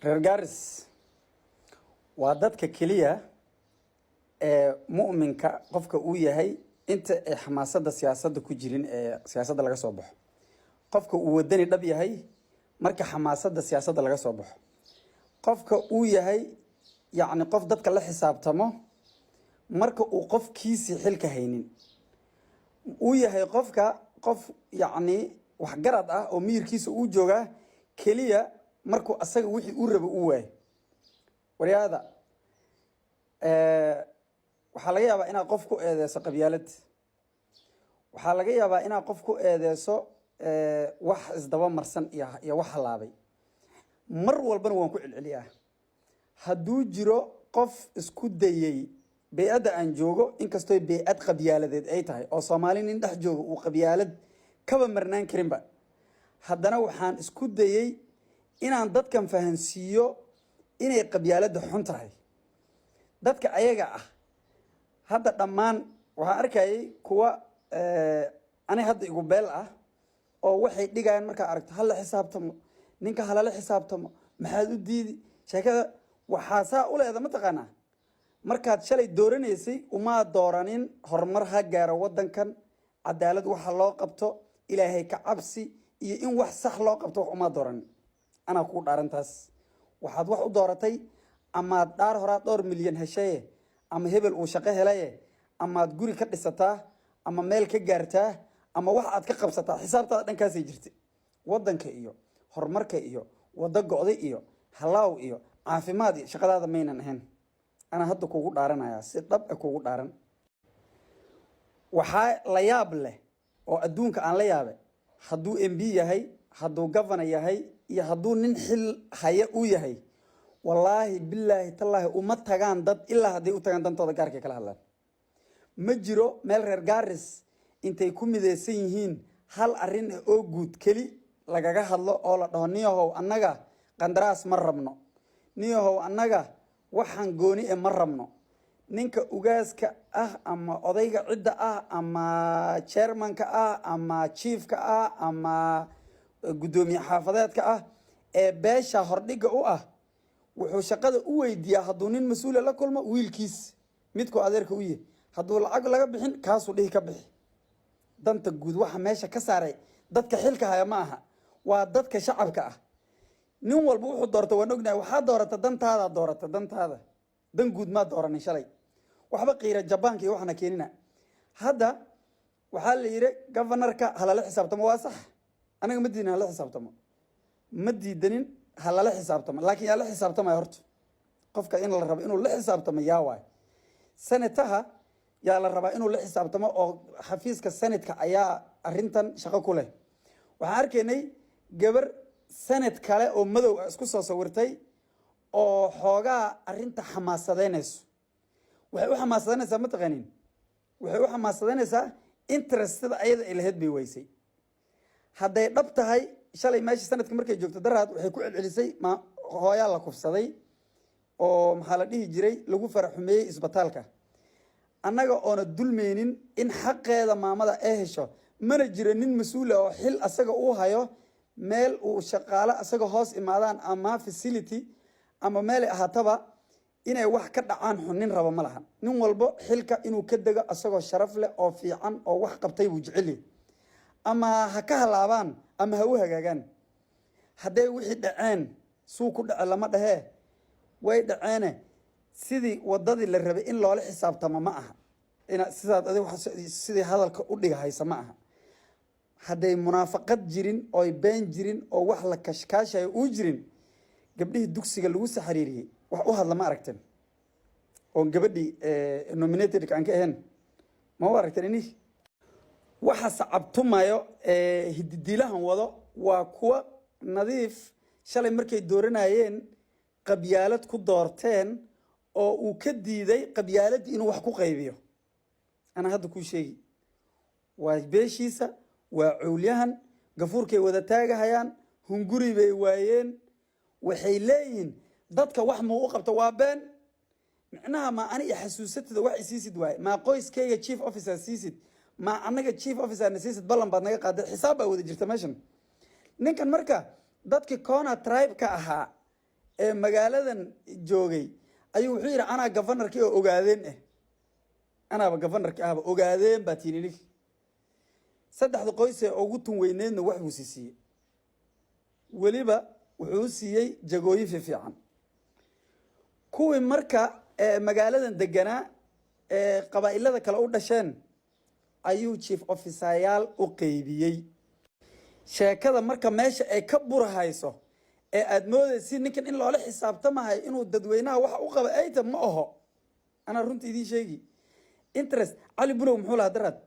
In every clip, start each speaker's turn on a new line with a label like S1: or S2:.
S1: Reer Garis waa dadka keliya ee mu'minka qofka uu yahay inta ay xamaasadda siyaasadda ku jirin ee siyaasadda laga soo baxo, qofka uu wadani dhab yahay marka xamaasadda siyaasadda laga soo baxo, qofka uu yahay yacni qof dadka la xisaabtamo marka uu qofkiisii xilka haynin, uu yahay qofka qof yacni waxgarad ah oo miyirkiisa uu joogaa keliya markuu asaga wixii uu rabo uu waayo. Waryaada, waxaa laga yaabaa inaad qof ku eedeyso qabyaalad, waxaa laga yaabaa inaad qof ku eedeyso wax isdaba marsan iyo wax halaabay. Mar walbana waan ku celceliyaa, hadduu jiro qof isku dayey bey-adda aan joogo, inkastoo bey-ad qabyaaladeed ay tahay oo Soomaali nin dhex jooga uu qabyaalad kaba marnaan karinba, haddana waxaan isku dayey inaan dadkan fahansiiyo inay qabyaaladda xun tahay. Dadka ayaga ah hadda dhammaan waxaan arkayay kuwa ani hadda igu beel ah oo waxay dhigayaan markaa aragto, hala xisaabtamo ninka, halala xisaabtamo, maxaad u diidi sheekada? Waxaa saa u leeda, mataqaanaa, markaad shalay dooranaysay umaa dooranin horumar ha gaaro wadankan, cadaalad waxa loo qabto, Ilaahay ka cabsi iyo in wax sax loo qabto wax umaa dooranin. Anaa kuu dhaaran taas. Waxaad wax u dooratay amaad dhaar horaa dhowr milyan heshaye, ama hebel uu shaqo helaye, amaad guri ka dhisataa, ama meel ka gaartaa, ama wax aad ka qabsataa. Xisaabtaada dhankaasay jirta. Wadanka iyo horumarka iyo wado go'day iyo halaaw iyo caafimaad iyo shaqadaada maynan ahayn. Anaa hadda kugu dhaaranaya, si dhab a kugu dhaaran. Waxaa la yaab leh oo adduunka aan la yaabe, hadduu MP yahay, hadduu governor yahay iyo hadduu nin xil haya uu yahay, wallaahi, bilaahi, tallaahi, uma tagaan dad ilaa hadday u tagaan dantooda gaarkay kala hadlaan. Ma jiro meel reer Gaaris intay ku mideysan yihiin hal arrin oo guud keli lagaga hadlo oo la dhaho, "Niyahow, annaga qandaraas ma rabno. Niyahow, annaga waxaan gooni e ma rabno." Ninka ugaaska ah ama odayga cidda ah ama chairmanka ah ama chiefka ah ama guddoomiye xaafadeedka ah ee beesha hordhigga u ah wuxuu shaqada u weydiiyaa, hadduu nin mas-uula la kulmo, wiilkiis midkuu adeerka u yahay. Hadduu lacag laga bixin, kaasuu dhihi ka bixi. Danta guud waxa meesha ka saaray dadka xilka haya ma aha, waa dadka shacabka ah. Nin walba wuxuu doorta waan ognahay. Waxaa doorata dantaada, doorata dantaada, dan guud maa dooranin shalay. Waxba qiira jabaanka iyo waxna keenina. Hadda waxaa la yidhi governorka halala xisaabtamo. Waa sax, anaga ma diidin hala xisaabtamo, ma diidanin halala xisaabtamo, laakiin yaa la xisaabtamaya horta? Qofka in la rabo inuu la xisaabtamo yaa waay? Senataha yaa la rabaa inuu la xisaabtamo oo xafiiska senatka ayaa arrintan shaqo ku leh. Waxaan arkaynay gabar senate kale oo madow ah isku soo sawirtay oo xoogaa arrinta xamaasadeynayso. Waxay u xamaasadeynaysaa, ma taqaanin? Waxay u xamaasadeynaysaa interestada ayada ay lahayd bay weysay. Hadday dhab tahay, shalay meesha sanadka markay joogto daraad waxay ku celcelisay ma hooyaa la kufsaday oo maxaa la dhihi jiray lagu faraxumeeyey isbitaalka, annaga oona dulmeynin in xaqeeda maamada ay hesho. Mana jiro nin mas-uula oo xil asaga uu hayo meel uu shaqaale asaga hoos imaadaan ama facility ama meelay ahaataba inay wax ka dhacaan xun nin raba ma laha. Nin walbo xilka inuu ka dego asagoo sharaf leh oo fiican oo wax qabtay buu jecel yahay, ama ha ka halaabaan ama ha u hagaagaan. Hadday wixii dhaceen, suu ku dhace lama dhahee, way dhaceene, sidii wadadii la rabay in loola xisaabtamo ma aha. Ina sidaad adig sidii hadalka u dhigahaysa ma aha. Hadday munaafaqad jirin ooy been jirin oo wax la kashkaashayo uu jirin, gabdhihii dugsiga lagu saxariiriyey wax u hadla ma aragteen? Oon gabadhii nominated aan ka ahayn ma u aragteen? Ini waxa sacabtumayo ee hididiilahan wado waa kuwa nadiif shalay markay dooranayeen qabyaalad ku doorteen oo uu ka diiday qabyaaladii inuu wax ku qaybiyo. Anaa hadda kuu sheegi, waa beeshiisa, waa cowlyahan gafuurkay wada taagahayaan, hunguri bay waayeen. Waxay leeyihiin dadka wax muu u qabto. Waa been. Micnaha ma ani xasuusatida wax isiisid waaye, maa qoyskayga chief officer siisid, ma anaga chief officer na siisid? Ballan baad naga qaaday, xisaab baa wada jirta meeshan. Ninkan marka dadkii Kona tribe-ka ahaa ee Ee magaaladan joogay ayuu wuxuu yidhi, "Anaa governorkii oo Ogaadeen ah, anaaba governorkii ahba, Ogaadeen baa tiini." Ninki saddexda qoys ee ugu tun weyneedna wax buu siiyey, weliba wuxuu siiyey jagooyin fiifiican. Kuwii marka magaaladan deganaa ee qabaa'ilada kale u dhasheen ayuu chief officeryaal u qeybiyey. Sheekada marka meesha ay ka burahayso ee aada moodaysi ninkan in loola xisaabtamahay inuu dadweynaha waxa u qaba ayta ma aho. Anaa runta idiin sheegi. Interest Cali Bunow muxuu lahaa daraad?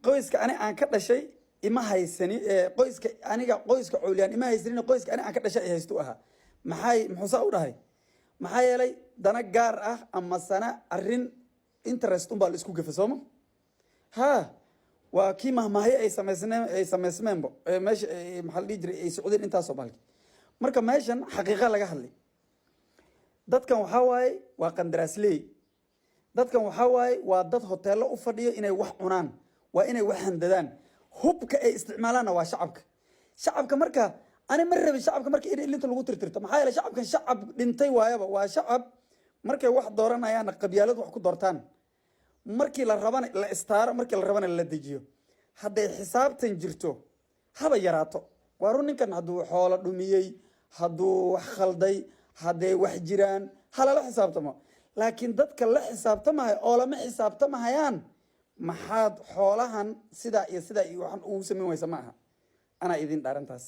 S1: "Qoyska ani aan ka dhashay ima haysani, qoyska aniga, qoyska Cowliyaan ima haysanin, qoyska ani aan ka dhashay ay haystu ahaa." Maxay muxuu saa u dhahay? Maxaa yeelay dana gaar ah ama sana arrin interest unbaa la isku gafa, sooma? Ha, waa kii mahmaahyo ay samaysneen, ay samaysmeenbo meesha, maxaa la dhihi jiray, ay socdeen intaasoo bahalki. Marka meeshan xaqiiqa laga hadlay, dadkan waxaa waaye waa qandaraasley. Dadkan waxaa waaye waa dad hoteello u fadhiyo inay wax cunaan, waa inay wax handadaan. Hubka ay isticmaalaanna waa shacabka. Shacabka marka ani ma rabin shacabka marka in ilinta lagu tirtirto. Maxaa yeelay shacabkan shacab dhintay waayaba. Waa shacab markay wax dooranayaanna qabyaalad wax ku doortaan, markii la rabana la istaaro, markii la rabana la dejiyo. Hadday xisaabtan jirto, haba yaraato. Waa run, ninkan hadduu xoolo dhumiyey, hadduu wax khalday, hadday wax jiraan, halala xisaabtamo. Laakiin dadka la xisaabtamahay oo lama xisaabtamahayaan, maxaad xoolahan sidaa iyo sidaa iyo waxaan ugu samayn waysa? Ma aha. Anaa idin dhaarantaas,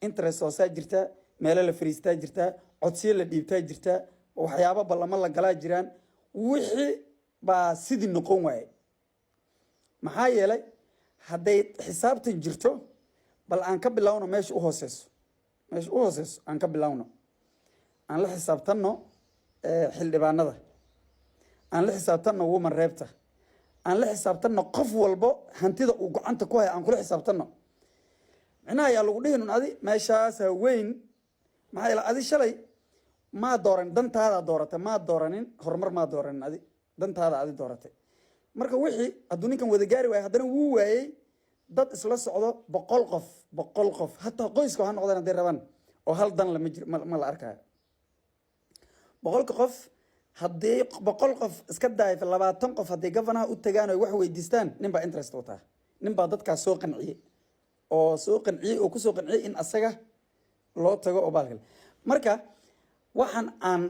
S1: interest hoosaa jirta, meelo la fariistaa jirtaa, codsiyo la dhiibtaa jirtaa, waxyaabo ballamo la galaa jiraan. Wixii baa sidii noqon waaye. Maxaa yeelay hadday xisaabtan jirto, bal aan ka bilowno meesha u hooseyso, meesha u hooseyso aan ka bilowno. Aan la xisaabtanno xildhibaanada, aan la xisaabtanno woman repta, aan la xisaabtanno qof walbo hantida uu gacanta ku haya aan kula xisaabtanno. Micnaha ayaa lagu dhihin un adi meeshaasa weyn. Maxaa yeele adi shalay maa dooran, dantaadaa dooratay, maa dooranin horumar, maa dooranin, adi dantaada adi dooratay. Marka wixii hadduu ninkan wada gaari waayo, haddana wuu waayey dad isla socdo, 100 qof, 100 qof hataa qoyska ha noqdaan hadday rabaan, oo hal dan lama jir, ma la arkayo. 100ka qof, haddii 100 qof iska daayfa, 20 qof hadday governorha u tagaan oy wax weydiistaan, nin baa interest wataa, nin baa dadkaas soo qanciyey oo soo qanciyey oo kusoo qanciyey in asaga loo tago oo baalkale. Marka waxaan aan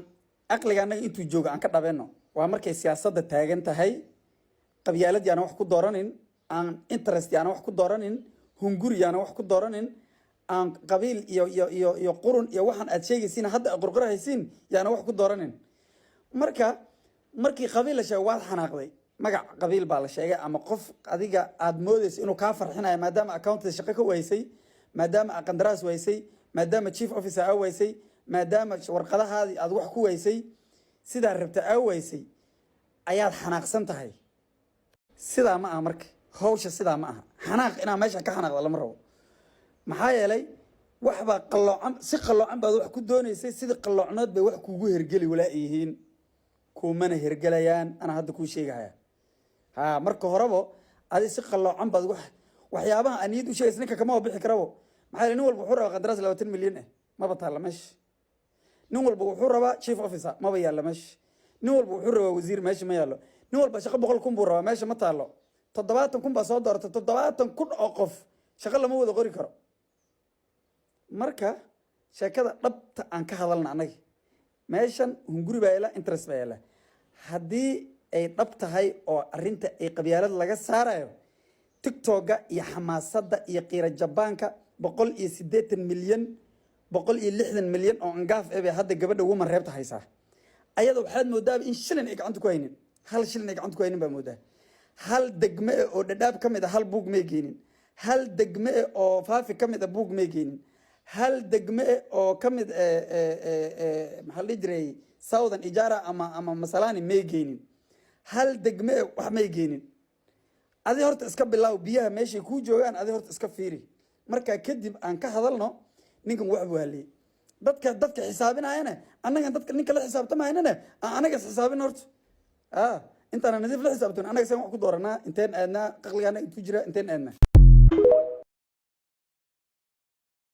S1: aqliga annaga intuu joogo aan ka dhabeeno waa markay siyaasadda taagan tahay. Qabyaalad yaana wax ku dooranin, aan interest yaana wax ku dooranin, hunguri yaana wax ku dooranin, aan qabiil iyo qurun iyo waxaan aad sheegaysiin hadda aad qurqurahaysiin yaana wax ku dooranin. Marka markii qabiil la sheego waad xanaaqday. Magac qabiil baa la sheegay ama qof adiga aad moodayso inuu kaa farxinayo, maadaama accountada shaqo ka waysay, maadaama aad qandaraas waysay, maadaama chief officer aa waysay, maadaama warqadahaadii aad wax ku waysay, sidaa rabta aa waysay, ayaad xanaaqsan tahay. Sidaa ma aha. Marka hawsha sidaa ma aha. Xanaaq inaa meesha ka xanaaqda lama rabo. Maxaa yeelay waxbaa qalloocan, si qalloocan baad wax ku doonaysay, sidii qalloocnood bay wax kugu hergeli walaa yihiin, kumana hergelayaan. Anaa hadda kuu sheegaya. Ha, marka horeba adi si qalloocan baad wax waxyaabaha aan niyad u sheegaysa ninka kama bixi karabo. Maxaa yeelay nin walba wuxuu rabaa qandaraas 20 milyan ah, maba taalla meesha. Nin walba wuxuu rabaa chief officer, maba yaalla meesha. Nin walba wuxuu rabaa wasiir, meesha ma yaallo. Nin walba shaqo 100,000 buu rabaa, meesha ma taallo. 70,000 baa soo dooratay, 70,000 oo qof shaqo lama wada qori karo. Marka sheekada dhabta aan ka hadalna annaga, meeshan hunguri baa yaala, interest baa yaala. Haddii ay dhab tahay oo arrinta ay qabyaalad laga saarayo, TikToka iyo xamaasadda iyo qiira jabaanka, 180 milyan, 160 milyan oo angaaf eh bay hadda gabadha woman repta haysaa. Ayada waxaad moodaaba in shilin ay gacanta ku haynin, hal shilin ay gacanta ku haynin baa moodaa. Hal degme eh oo Dhadhaab ka mid a hal buug may geenin. Hal degme eh oo Faafi ka mid a buug may geenin. Hal degme eh oo ka mid maxaa la dhihi jiray, Southern Ijara ama Masalani may geenin. Hal degme eh wax may geenin. Adi horta iska bilaaw biyaha meeshay kuu joogaan, adi horta iska fiiri. Markaa kadib aan ka hadalno ninkan wax buu haliyey. Dadka xisaabinayana annagan, dadka ninka la xisaabtamaynana aan anaga is xisaabin horta. Intaana Nadiif la xisaabtamin, annaga seen wax ku dooranaa? Inteen aadnaa? Caqligaana intuu jira, inteen aadnaa?